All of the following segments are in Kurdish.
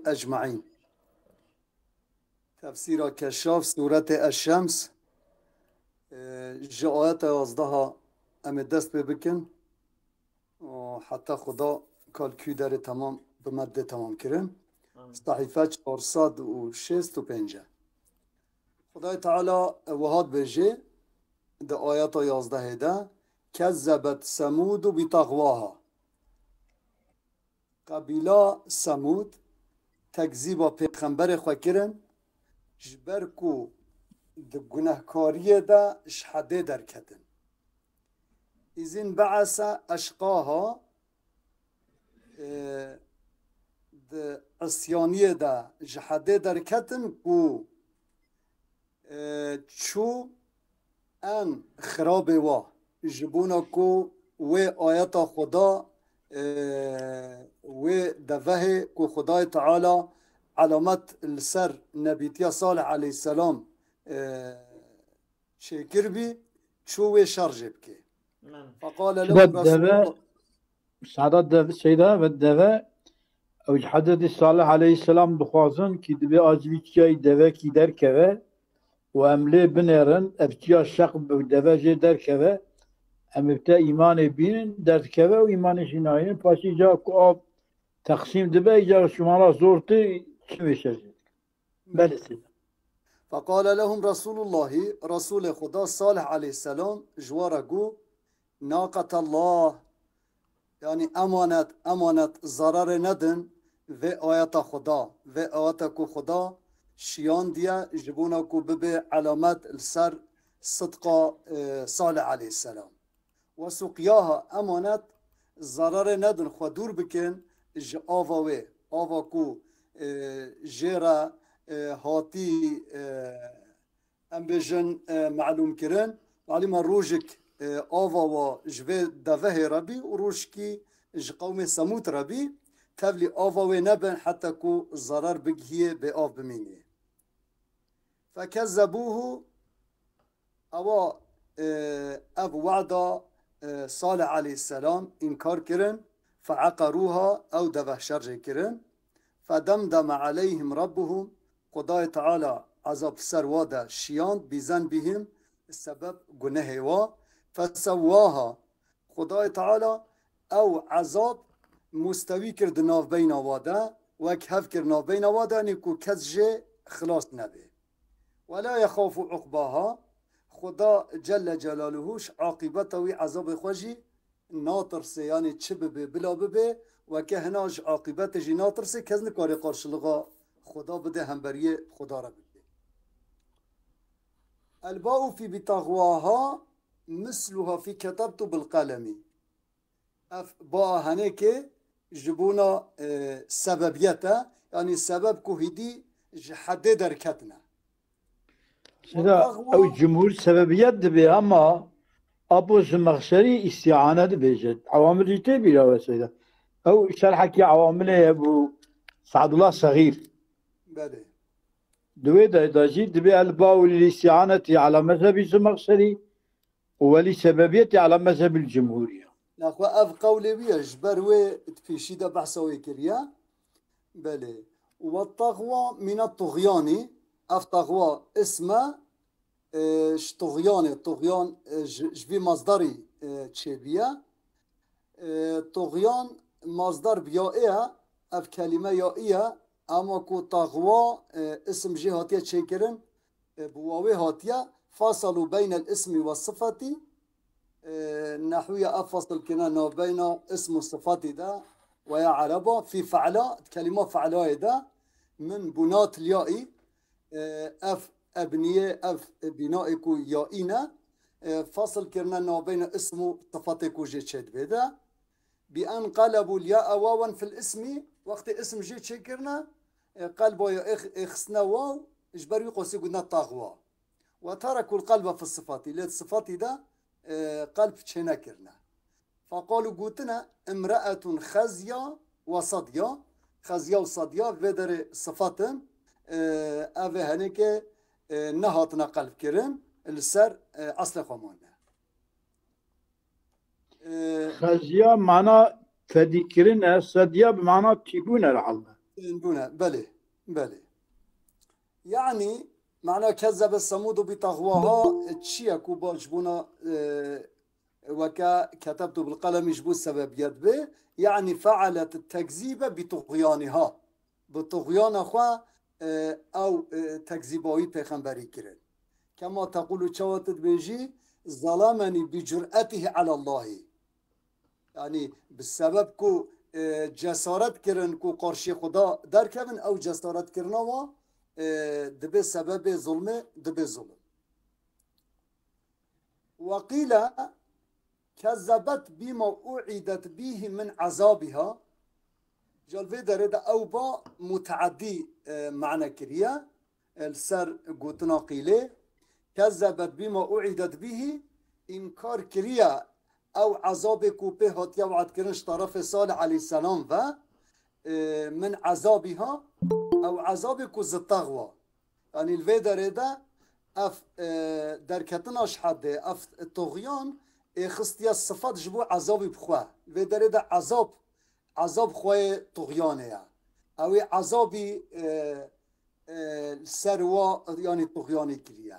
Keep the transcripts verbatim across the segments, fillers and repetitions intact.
أجمعين. Tefsîra Keşaf, Sûretê Eş-Şems, e, ji ayeta yazdeha em ê dest pê bikin û heta Xuda kalkû derê temam, bi me dê temam kirin. Amin. Sehîfe çar sed û şêst û pênc e. Xudayê Teala wiha dibêje di ayeta yazdehê de, "Kezzebet Semûdu bi taxwaha." Qebîla Semûd tekzîba pêxemberê xwe kirin, ji ber ku di gunehkariyê de ji hedê derketin. Îzîn be'ese eşqaha, e, di isyaniyê de ji hedê derketin ku, e, çû en xirabê wa, ji bona ku wê ayeta Xuda, e, wê devehê ku Xudayê Teala elamet li ser nebîtiya Salih aleyhisselam, e, çêkiribî, çû wê şer jê bike. Amin. Feqale Ve lehum deve, Resulullah. Sada deve, şeyda ve deve, ew ji Hezretî Salih aleyhisselam dixwazin ki divê a ji vî çiyayî devekî derkeve û em lê binêrin, ev çiya şeq bi deve jê derkeve, em ê bi te îmanê bînin, derdikeve û îmanê jî nayînin. Paşî ca ku av teqsîm dibe, îcar şima ra zor tê, çi vê şer jê dikin? Belê seyda. Feqale lehum Resulullahi, Resulê Xuda Salih aleyhisselam ji wan re got, "Naqetallah, yanî emanet, emanet, zerarê nedin vê ayeta Xuda, vê ayeta ku Xuda şiyandiye ji bona ku bibe elamet li ser sidqa, e, Salih aleyhisselam." Ve suqyaha, emanet, zerarê nedin, xwe dûr bikin ji ava wê, ava ku, e, jê re, e, hatî, e, em bêjin, e, melûm kirin. Malûm e rojik, e, ava wa ji vê devehê re bî û rojkî ji qewmê Semûd re bî. Tevlî ava wê nebin heta ku zerar bigihiyê bê av bimînê. Fekezzebuhu, ewa, e, ev wada, e, Salih aleyhisselam înkar kirin, fe'eqeruha, ew deveh şer jê kirin, fedemdeme aleyhim Rabbuhum, Xudayê Teala ezab ser wa de şiyand, bizenbihim, sebeb gunehê wa, fesewwaha, Xudayê Teala ew ezab mustewî kir di navbeyna wa de, wek hev kir navbeyna wa de, yanî ku kes jê xilas nebe. Ve la yexafu uqbaha, Xuda Celle Celaluhu ji aqîbeta wî ezabê xwe jî natirse, yanî çi bibe, bila bibe, weke hina ji aqîbetê jî natirse, kes nikare qarşilixa Xuda bide, hemberiyê Xuda re bike. El ba'u fî bi taxwaha misluha fî ketebtu bil qelemi. Ev baa henekê ji bona, e, sebebiyet e, yanî sebeb ku hîdî ji hedê derketine. Seyda, ew cumhur sebebiyet dibe ama Apo Zemexşerî îstîane dibêje. Ewamil jî tê bîra we seyda. Ew şerhekî ewamilê hebû Sadullah Sexîr. Belê. Di wê de, de jî dibê el ba'u lil îstîanetî ala mezhebî Zemexşerî û welî sebebiyetî ala mezhebil cumhurî ye. Naxwe ev qewlê wî ye, ji ber wê di pêşî de behsa wê kiriye. Belê. Ve taxwa mîne tuxyanî, ev taxwa ism e, e, ji tuxyanê, tuxyan, e, ji, ji vî mazdarî, e, çêbûye. E, tuxyan mazdar bi yaê ye, ev kelîme yaî ye, ama ku taxwa, e, isim jê hatiye çêkirin, e, bi wawê hatiye, fasalu beynel ismi ve sifati, e, nehwiye ev fasil kirine navbeyna ism û sifatî de, weya ereba, fî fe'la, di kelîma fe'layê de, min bunat liyayî, e, ev ebniyê, ev bînayê ku yaî ne, e, fasil kirine navbeyna ism û sifatê ku jê çêdibê de. Bi en qelebu lya'a wawen fil ismi, wextê ism jê çêkirine, e, qelba ya êx-, êxistine waw, ji ber wî qosî gotine taxwa. Ve terekul qelbe fi sifatî, lê di sifatî de, e, qelb çênekirine. Feqalu gotine, imre'etun xezya ve sadya, xezya û sadya vê derê sifat in, e, ev ê henekê, e, nehatine qelbkirin, li ser, e, eslê xwe mane. E, Xezya mana fedîkirin e, sedya bi mana tîbûn e li hal de. Bûne, belê, belê. Yani, mana kezzebe Semûdu bi taxwaha, e, çi ye ku ba ji bona, e, weke ketebtu bil qelemî ji bo sebebiyet be, yani fealet tekzîbe bi tuxyaniha. Bi tuxyana xwe, e, ew, e, tekzîba wî pêxemberî kirin. Kema tequlu, çawa tu dibêjî, zelemenî bi cüretihî alallahî. Yani bi sebeb ku, e, cesaret kirin ku qarşî Xuda derkevin, ew cesaret kirina wa, e, dibe sebebê zulmê, dibe zulm. Ve qîle kezzebet bîma u'idet bîhî min ezabîha. Ji vê derê de ew ba muteadî, e, mane kiriye. E, li ser gotina qîlê, kezzebet bîma u'idet bîhî, înkar kiriye ew ezabê ku pê hatiye we'dkirin ji terefê Salih aleyhisselam ve, e, min ezabîha, ew ezabê ku zi texwa. Yanî li vê derê de ev, e, derketina ji hedê, ev tuxyan ê xistiye sifet ji bo ezabî bi xwe. Li vê derê de ezab, ezab xwe yê tuxyanê ye. Ew ê ezabî, e, e, li ser wa, yanî tuxyanê kiriye.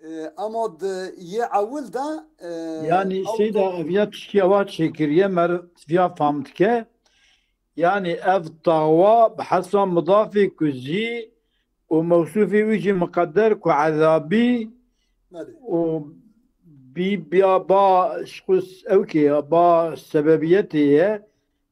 E, ama di yê ewil de, e, Yanî ew seyda, ev ya tiştiya wa çêkiriye, mer viya fam dike. Yanî ev tawa bi hesba mudafê ku zî û mewsûfê wî jî miqeder ku ezabî Belê. û bî biya ba şixus ew kê ya ba sebebiyetê ye.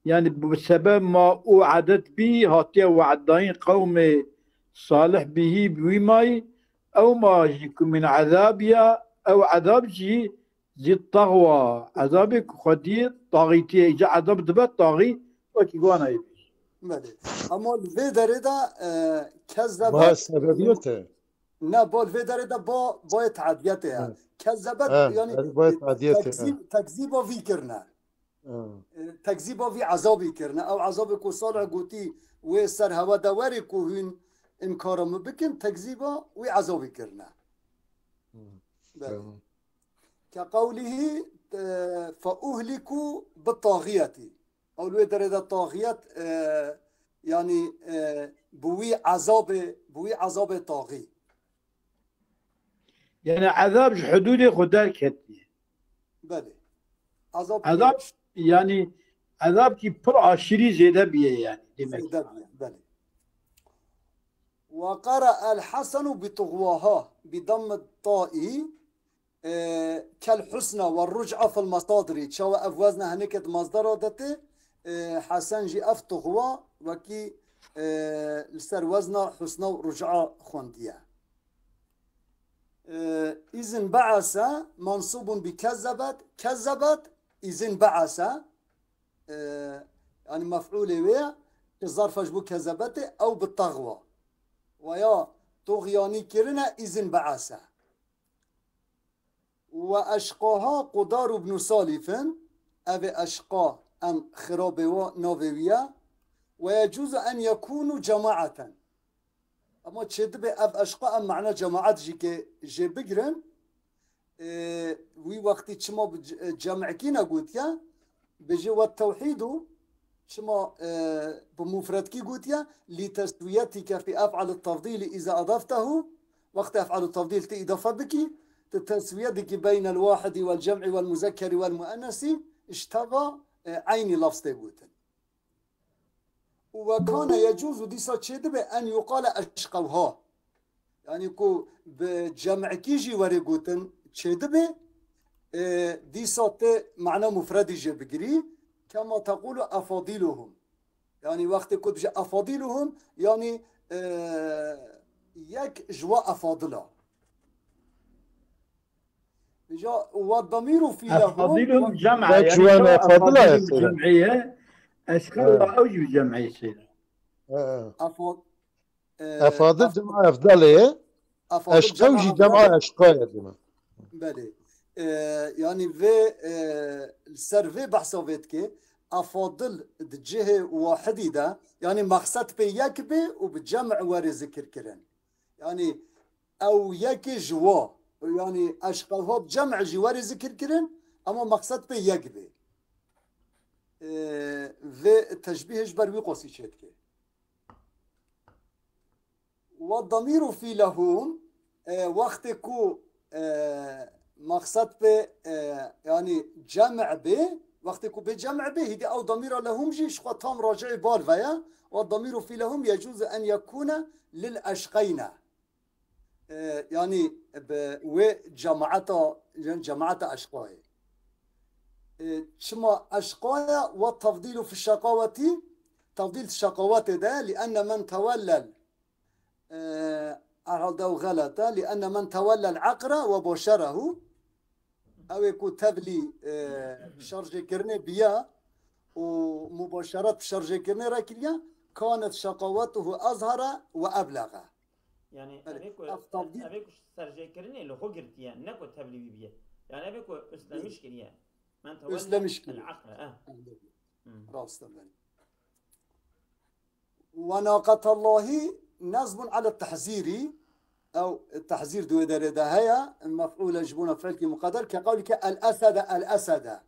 Yanî bi sebeb ma û edet bî hatiye we'ddayîn qewmê Salih bîhî bi wî mayî, ew ma jî ku min ezab ya, ew ezab jî zî taxwa, ezabê ku xwediyê taxîtiyê, îca ezab dibe taxî, wekî wana yê bî. Belê. Ama li vê derê de, e, kezzebet Ba sebebiyet e. Ne, ba li vê derê de ba, bayê teadiyetê ye. He. Kezzebet, He, yanî, erê bayê e, teadiyetê, tekzîb, he. Tekzîba vî kirine. He. E, tekzîba vî ezabî kirine. Ew ezabê ku Salih gotî wê ser hewe de werê ku hûn inkara min bikin, tekzîba wî ezabî kirine. Hı. Belê. Tamam. Ke qewlihî, e, fe uhliku bi taxiyetî. Ew li wê derê de taxiyet, e, yanî, e, bi wî ezabê, bi wî ezabê taxî. Yani ezab ji hududê xwe derketiye. Belê. Ezab Ezab, yani ezab ki pir aşırı zêde biye yani demek. Zêde biye, belê. Ve qara el Hasenu bi tuğvaha bi damme ta'i, e, kel husna ve ruc'a fil masadiri. Çawa ev wezna heneket mazdara dete, e, Hasan jî ev tuğva wekî, e, li ser wezna husna û ruc'a xwendiye. E, izin ba'asa mansubun bi kezzebet, kezzebet izin ba'asa, e, yani mef'ulê wê ye, ki zarfa ji bo kezzebetê ew bi taxwa. Ve ya tuxyanî kirine izin ba'asa. Ve eşqaha Qudar ibn Salifin, ev ê eşqa em xirabê wa navê wî ye. Ve yecuzu en yekunu cemaeten. Ama çêdibe ev eşqa em mana cemaat jî ke jê bigirin. E, wî wextî çima bi c-, cem'kî negotiye? Bêje ve tewhîdu çima, e, bi mufredkî gotiye? Li teswiyetike fi ef'al tefdîlî iza adaftehu. Wextê ef'al tefdîl ti îdafe bikî, ti teswiye dikî beynel wahidî wel cem'î wel muzekkerî wel muennesi, ji teva, e, eynî lafz tê gotin. Û we kane yecûz û dîsa çêdibe en yuqale eşqewha. Yani ku bi cem'ekî jî were gotin çêdibe, e, dîsa te mana mufredî jê bigirî, kema tequlu efadiluhum. Yani wextê ku dibêje efadiluhum, yani, e, yek ji wa efadila. Îja, ve damîru fî lehum. Efadilun cem'e, Bak yani şu an ew efadil efadilun ayetleri. Cem'iye, eşkal Evet. Ve ew jî cem'e seyda. Evet. Efad-, e, Efadil ef-, cem'a efdalê, efadil eşka cem'a jî cem'a efdalê. Eşka ye dîme. Belê. E, yani vê, e, ser vê behsa vê dike, efadil di cihê wahidî de, yani mexsed pê yek bê û bi cem' were zikir kirin. Yani ew yekê ji wa. Yani eşqewha cem' jî were zikir kirin, ama mexsed pê yek bê. vê teşbîhê ji ber wî qasî çêdike. Ve damîru fî lehûm, e, wextê ku, e, maqsed bê, e, yanî cem' bê, wextê ku bê cem' bê, hîdî ew damîra lehûm jî ji xwe tam racî bal ve ye. Ve damîru fî lehûm yecûzu en yekûne lil eşqeyne. E, yanî bi wê cemaeta, yanî cemaeta eşqayê. E, çima eşqaya? Ve tefdîlu fi şeqawetî, tefdîl şeqawetê de, li enne men tewellel, e, herhalde ew xelet e, li enne men tewellel eqra ve başerehu, ew ê ku tevlî, e, şerjêkirinê biya û mubaşeret bi şerjêkirinê re kiriya, kanet şeqawetuhu ezhara ve eblexe. Yani Belê, ev ê ku, ev tevdî- ev ê ku serjêkirinê li xwe girtiye, ne ku tevlî wî biye. Yani ev ê ku üstlemiş kiriye. Men tewelle Üstlemiş kiriye. El-aqle, eh. Anladım. Hmm. Rast e, belê. Ve naqetallahî nezbun ala tehzîrî. Ew tehzîr di wê derê de heye. Mef'ûle ji bona fiilkî muqedder. Ke qewlike el-esede, el-esede.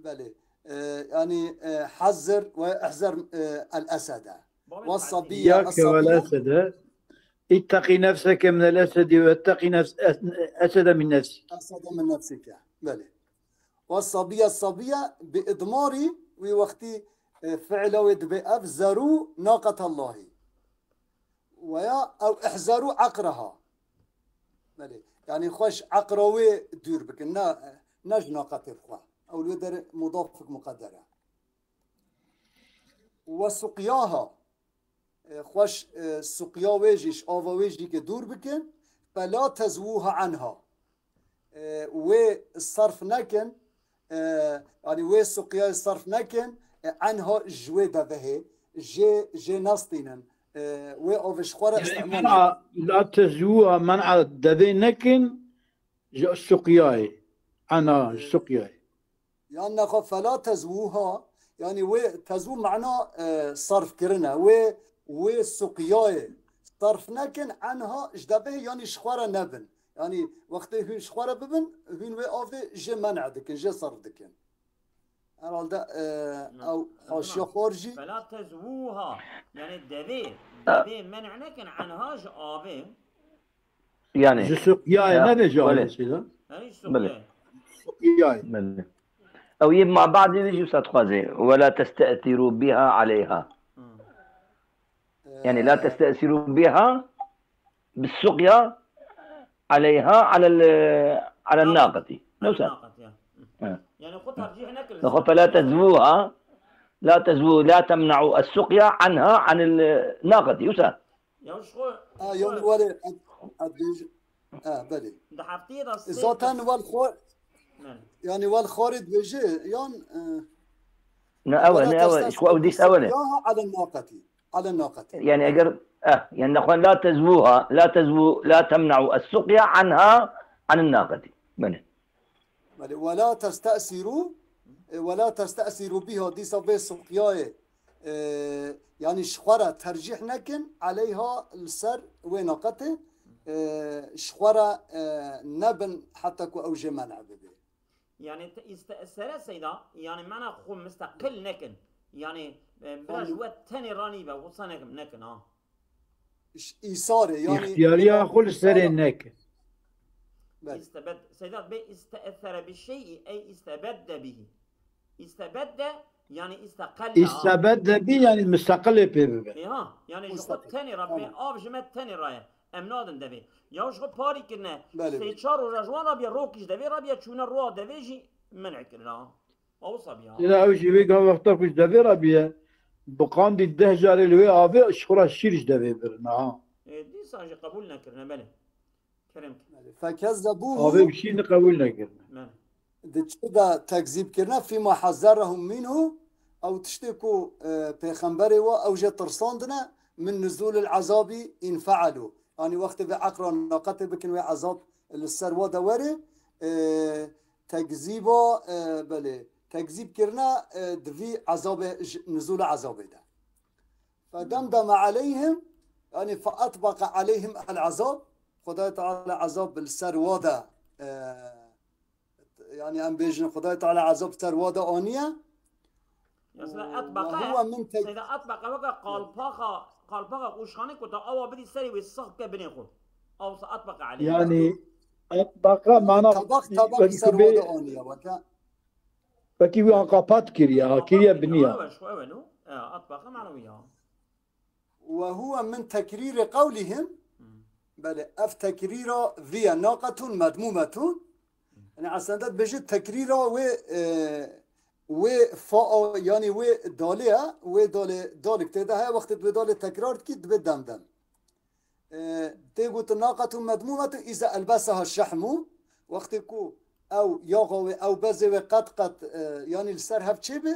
Belê. E, yani, e, hazir ve ihzir, e, el-esede. Ve sabiyye, Ya ke vel esede. İttaki nefseke minel esedi ve ettaki nefs-, es-, esede min nefsi. Esede min nefsike. Belê. Ve sabiyye, sabiyye bi idmarî wî wextî, e, fiila wê dibe ev zeru naqetallahi. Veya ew ihzeru eqreha. Belê. Yani xweş eqra wê dûr bikin. Ne, ne ji naqetê bi xwe. Ew li wê derê mudafik muqedder e. Ve suqyaha. E, xweş, e, suqya wê jî, ji ava wê jî ke dûr bikin. Fela tezwûha anha. E, wê sarf nekin, e, yani wê suqyayê sarf nekin, e, anha ji wê devehê, jê, jê nestînin, e, wê avê ji xwe re Yani istimol mena, la tezwûha, mena devê nekin, ji suqyayê. Ana, ji suqyayê. Yan nexwe fela tezwûha, yani wê tezwû mana, e, sarf kirine. Wê, wê suqyayê sarf nekin, enha ji devê, yani ji xwe re nebin. Yani wextê hûn ji xwe re bibin, hûn wê avê jê men'a dikin, jê sarf dikin. Herhalde, e, Na, ew na, haşiya na. xor jî. Fela tezwûha. Yani devê, devê men'a nekin, enha ji avê. Yani. Ji suqyayê Ya, nebe ji avê Seyda? Belê. Suqyayê. Belê. Ew yê ma badê wî jî wisa dixwaze. Ve la teste'siru biha aleyha. Hmm. Yani la teste'siru biha bis suqya aleyha alel, alel naqeti. Ne wisa? Naqet, ya. Ha. Yani xwe tercih nekir. Nexwe fela tezvuha, la tezvu, la temna'u es suqya anha anil naqeti. Wisa? Ya ji xwe, Ha, ji yan xwe wele, ez, ez dij-, ha, belê. Di hefteyê de sê Zaten kes- wel xwe, Belê. yani wel xorê dibêje, yan, e, Ne, ewe, wela ne, ewe, testesir ji xwe ew dîs ewe ne. Yaha ala naqetî. Ala naqetî. Yani eger, eh, yani nexwe la tezvuha, la tezvu, la temna'u es suqya anha, anin naqetî. Belê. Belê, "Ve la testesiru", e, "Ve la testesiru biha", dîsa vê suqyayê, e, yani ji xwe re tercîh nekin, aleyha, li ser wê naqetê, e, ji xwe re, e, nebin heta ku ew jê men'a bibe. Yani te îstesere Seyda, yani mena xwe misteqil nekin. Yani, e, bira ji we tenê ranîbe, wisa nekin, nekin ha. Îsarê, yani, îxtiyariya xwe li serê neke. Belê. İstebed-, Seyda bê iste'sere bi şey'i, ey istebedde bihi. İstebedde, yani isteqelle, ha. İstebedde bi, yani müstakilê pê bibe. E, ha, yani ji xwe Müstakil. Tenê ra pê, Tamam. Av ji me tenê ra ye. Em nadin devê. Ya ji xwe parî kirine, Belê, sê belê. Çar roja ji wan ra biye, rokî ji devê ra biye, çûne roa devê jî men'e kirine, ha. Ew wisa bî, ha. Lê ew jî wê gava wexta ku ji devê re bîye, bi qandî deh carê li wê avê ji xwe re şîr ji devê birin, ha. E, dîsa jî qebûl nekirine, belê. Kerem ki. Belê. Fekezzebuhu. Avê bi şîr qebûl nekirine. Belê. Di çi de tekzîb kirine? Fîma hazerahum minhu, ew tiştê ku, e, pêxemberê wa ew jê tirsandine, min nuzulil azabî in fealû. Yanî wextê vê eqra naqetê bikin wê ezab li ser wa de were, e, tekzîba, e, belê, tekzîb kirine, e, di vî ezabê, ji nuzûla ezabê de. Fedemdeme aleyhim, yani feetbaka aleyhim el azab, Xwedayê Teala ezab li ser wa de, e, yani em bêjin Xwedayê Teala ezab ser wa de aniye, Mesela etbeqe, وهو من تك- seyda etbeqe weke qalpaxa, qalpaxa ûşxanê ku ta awa bidî serê wê six bike binê xwe. Awsa etbeqe aleyh. Yani etbeqe mana Tabak, tabak wekî ser kubê- wada aniye weke. Wekî wî an qapat kiriye, ha, kiriye biniya. Ewe ji xwe ewe no. E, etbeqe mana wî ya. وهو من تكرير قولهم. Belê, ev tekrîra viya naqetun medmûmetun. Yani aslında dibêje tekrîra wê, e, wê fa, yani wê dalê ya, wê dalê, dalek tê de heye, wextê wê dalê tekrar dikî, dibê dem dem. E, tê gotin naqetun medmûmetun iza elbesaha şehmû, wextê ku ew yaxa wê, ew bezê wê qet qet, e, yani li ser hev çê be,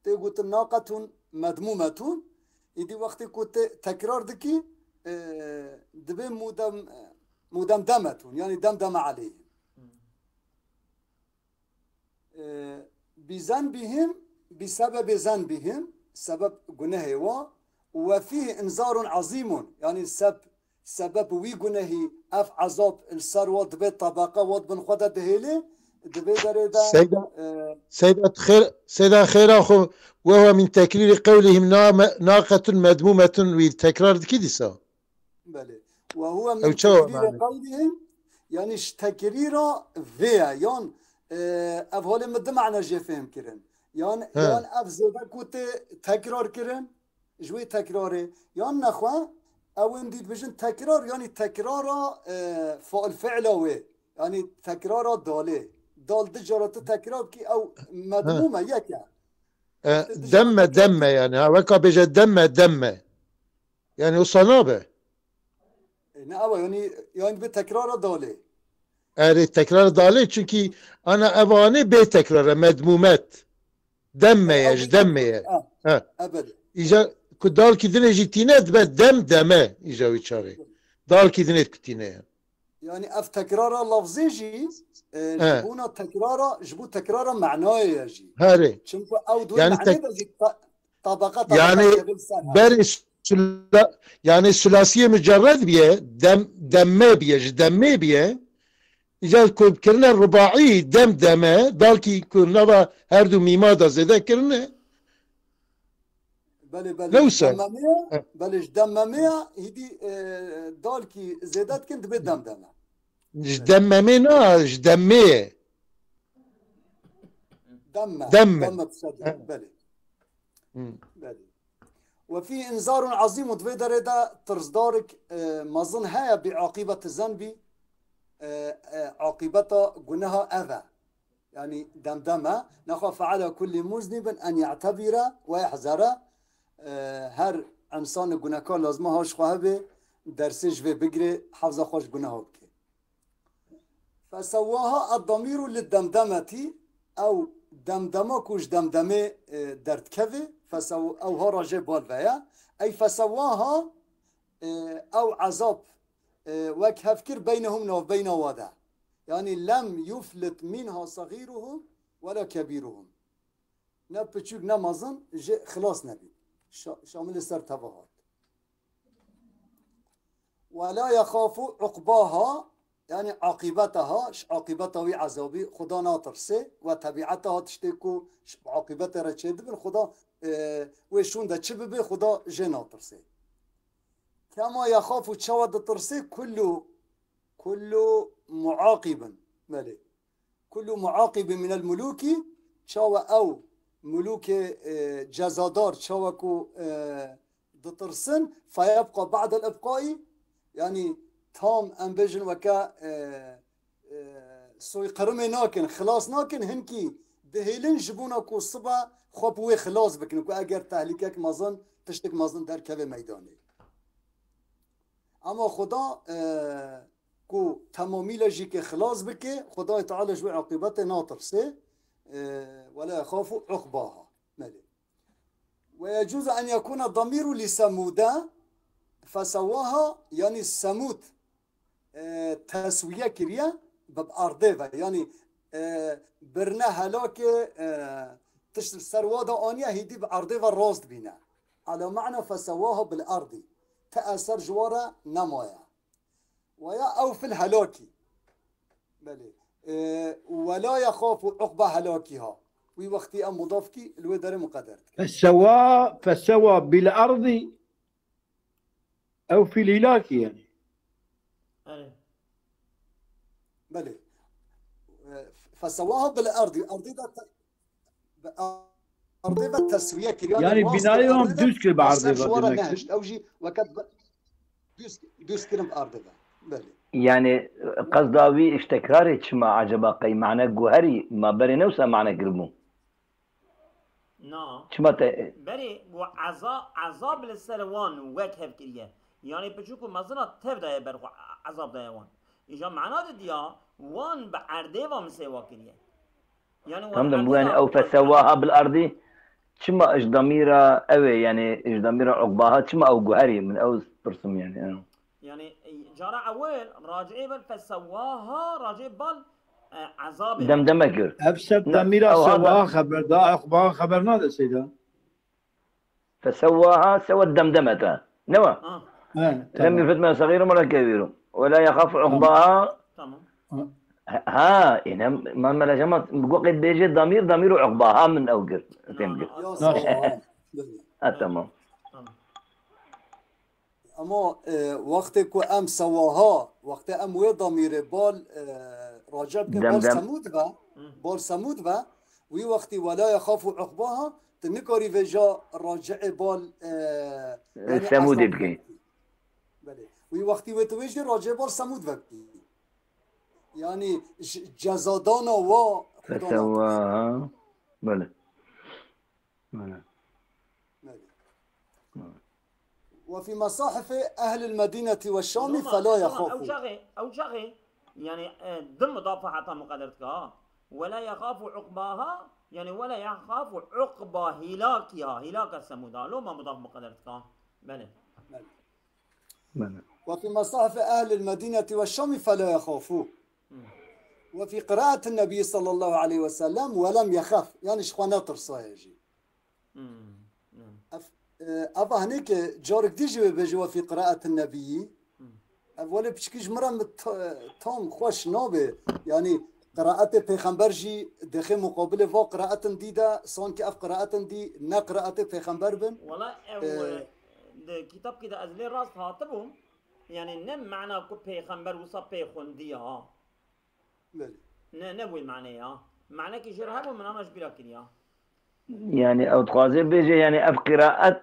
tê gotin naqetun medmûmetun. Îdî wextê ku te tekrar dikî, e, dibê mudem, mudem demetun, yani dem deme aleyhim. E, bi zenbihim, bi sebebi zenbihim, sebeb gunehê wa, ve fîhi inzarun azîmun, yani seb-, sebeb wî gunehî ev ezab li ser wa dibê tebeqa wa di bin xwe de dihêlê, dibê derê de, Seyda, e, Seyda xêr, Seyda xêra xwe, ve huve min tekrîrî qewlihim name-, naqetun medmûmetun wî tekrar dikî dîsa. Belê. Ve huve Ew min çawa tekrîrî mane? qewlihim, yani ji tekrîra vê ye, yan, e, ev holê min di mane jê fêm kirin. Yan, He. yan ev zêde ku tê tekrar kirin, ji wê tekrarê, yan nexwe, ew ên dî dibêjin tekrar, yani tekrara, e, fail fi'la wê. Yani tekrara dalê. Dal du cara tu tekrar bikî, ew medmûm e, yek e. E, Ti dişa demme, tekrar demme yani. Ha, weka bêje demme, demme. Yani wisa nabe. E, ne ew e, yani, yani bi tekrara dalê. Erê tekrar dalê, çünkü ana ev anê bê tekrar e, medmûmet. Demme ye, Ew ji bi demme ye. Ha, Ha. ebed. Îca ku dalkî dinê jî tîne dibe dem deme, îca wî çaxê. Dalkî dinê ku tîne ye. Yani ev tekrara lafzê jî, e, ji He. bona tekrara, ji bo tekrara manayê ye jî. Herê. Çünkü ew duyê Yani manê tek- de jî ta-, tabaqa, tabaqa Yani dikeve li ser. berê sula, yani sulasiyê mucerred biye, dem, demme biye, ji demme biye. Îca ku kirine rubaî, dem deme, dalkî ku nava her du mîma da zêde kirine. Belê, belê. Ne wisa? Demmemê ya, He. belê ji demmemê ya, hîdî, e, dalkî zêde dikin, dibê dem deme. Ji demmemê na, ji demmê ye. Demme. Demme. Demme tişe He. Belê. Hı. Belê. Ve fî inzarun azîm, û di vê derê de tirsdarik, e, mezin heye bi aqîbeti zenbî, e, e, aqîbeta guneha ev e. Yani demdeme, nexwe feala kulli muznibin en ya'tebire ve yahzere, e, her însanê gunekar lazim e haş xwe hebe, dersê ji vê bigire, hefza xwe ji guneha bike. Fesewwaha ed-damîru lid-demdemetî, ew demdema ku ji demdemê, e, derdikeve, fesew-, ew ha ra jê bal ve ye. Ey fesewwaha, e, ew ezab, e, wek hev kir beynehum navbeyna wa de. Yani lem yuflit minha sagîruhum wela kebîruhum. Ne piçûk ne mezin jê xilas nebî. Şa-, şamilê ser teva hat. Wela yexafu uqbaha, yani aqîbetaha, ji aqîbeta wî ezabî Xuda natirse, we tebîetaha tiştê ku ji aqîbetê re çêdibin, Xuda, e, wê şûn de çi bibe, Xuda jê natirse. Kema yexafu, çawa ditirse, kullu, kullu muaqibin. Belê. Kullu muaqibin minel mulûkî, çawa ew mulûkê, e, cezadar, çawa ku, e, ditirsin, feyebqa ba'del ibqayî, yani tam em bêjin weke, e, e, soyqirmê nakin, xilas nakin, hinkî dihêlin ji bona ku sibe xwe bi wê xilas bikin, ku eger tehlîkek mezin, tiştek mezin derkeve meydanê. Ama Xuda, e, ku temamîle jî ke xilas bike, Xudayê Teala ji wê aqîbetê natirse, e, wela yexafu uqbaha. Belê. Ve yecuzu en yekuna damîru li Semûde, fesewwaha, yani Semûd, e, teswiye kiriye bi erdê ve. Yani, e, birine helakê, e, tişt li ser wa da aniye, hîdî bi erdê ve rast bîne. Ala ma'na fesewwaha bil erdî. Ti eser ji wa re nemaye. Ve ya ew fil helakî. Belê. E, ve la yexafu uqba helakîha. Wî wextî em mudaf kî li wê derê muqeder dike. Fesewa, fesewa bil erdî ew fîl hîlakî yani. Erê. Belê. E, Fesewaha bil erdî. Erdê de te- bi erdê ve teswiye kir. Yani binayê wan dûz kir bi erdê ve demek. Ew jî weke dûz, dûz kirin bi erdê ve. Belê. Yani qezda wî ji tekrarê çima acaba qey mane guherî ma berê ne wisa mane kiribû? Na. Çima te Berê û eza, ezab li ser wan wek hev kiriye. Yani piçûk û mezina tev daye ber xwe, ezab daye wan. Îja mana de diya wan bi erdê va misewa kiriye. Yani wan Tamam da erdê bu yani va- ew fesewaha bil erdî çima ji damîra ew ê yani ji damîra uqbaha çima ew guherî min ew pirsim yani. Ha. Yani e, cara ewil raci'ê ber fesewaha raci'ê bal e, ezabê. Demdeme kir. Ev ser Na, damîra ew hata- sewaha xeber da, uqbaha xeber nade seyda. Fesewaha sewa demdemete. Ne wa? Ha. He, Lem yufit ma sagiru ma la kebiru. Ve la yexafu uqbaha. Tamam. Ha, ine ma mela jema goqê bêje damîr, damîr û uqbaha min ew kir. Fêm kir. Ya Tamam. sewaha. Ha, tamam. Tamam. Ama e, wextê ku em sewaha, wextê em wê damîrê bal e, raci bikin bal Demdem. Semûd ve, bal Semûd ve, wî wextî wela yexafu uqbaha, tu nikarî vêja raci'ê bal e, yani Semûdê ezab bikî. vekî. Belê. Wî wextî wê tu wê jî raci'ê bal Semûd vekî. Yani j- cezadana wa Xuda Fesewaha. Böyle. Böyle. Belê. وفي مصاحف أهل المدينة والشام فلا Ew يخافون. çaxê, ew çaxê, yani e, dim mudafa heta muqeder dika ha. Ve la yexafu uqbaha, yani ve la yexafu uqba hilakiha, hilaka semuda. Loma mudaf muqeder dika. Belê. Böyle. وفي مصاحف أهل المدينة والشام فلا يخافون. وفي قراءة النبي صلى الله عليه وسلم ولم يخف. Yani ji xwe netirsaye jî. Hmm. Hmm. Ev, e, eva hinêke carek dî jî wê bêje وفي قراءة النبي. Ev welê piçikî ji min re mi ta- tam xweş nabe. Yani qiraetê pêxember jî dixê muqabilê va qiraetin dî de, sankî ev qiraetin dî ne qiraetê pêxember bin. Wala ew Ee, e, di kitapkî de ez lê rast hatibûm. Yani ne mana ku pêxember wisa pê xwendî ya. Belê. Ne, ne wê mane ya. Manekî jê re hebû min ana ji bîra kiriya. Yani ew dixwaze bêje yani ev qiraet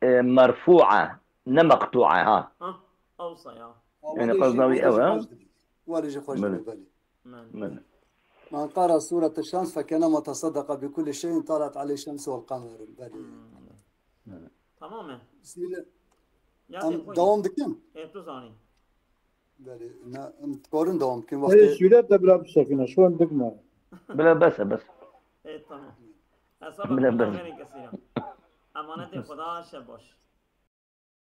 e, merfû e, ne meqtû e ha. Ha, ewsa ya. Yani qezda wî ew e. Welê jî xweş Belê. dibê, belê. Men. Belê. من قرأ سورة الشمس فكأنما تصدق بكل شيء طلعت عليه الشمس والقمر. Belê. Tamam e. Bismillah. Ya Em tê xwe. Devam dikin. E tu zanî. Belê. Ne, em dikarin devam bikin. Ey Wextê sûret de bira bi sekine, şu an dikme. Bila bes e bes. E tamam. Hesaba Bila xwe bes. Xêrê kesî ya. Emanetê Xuda şe baş.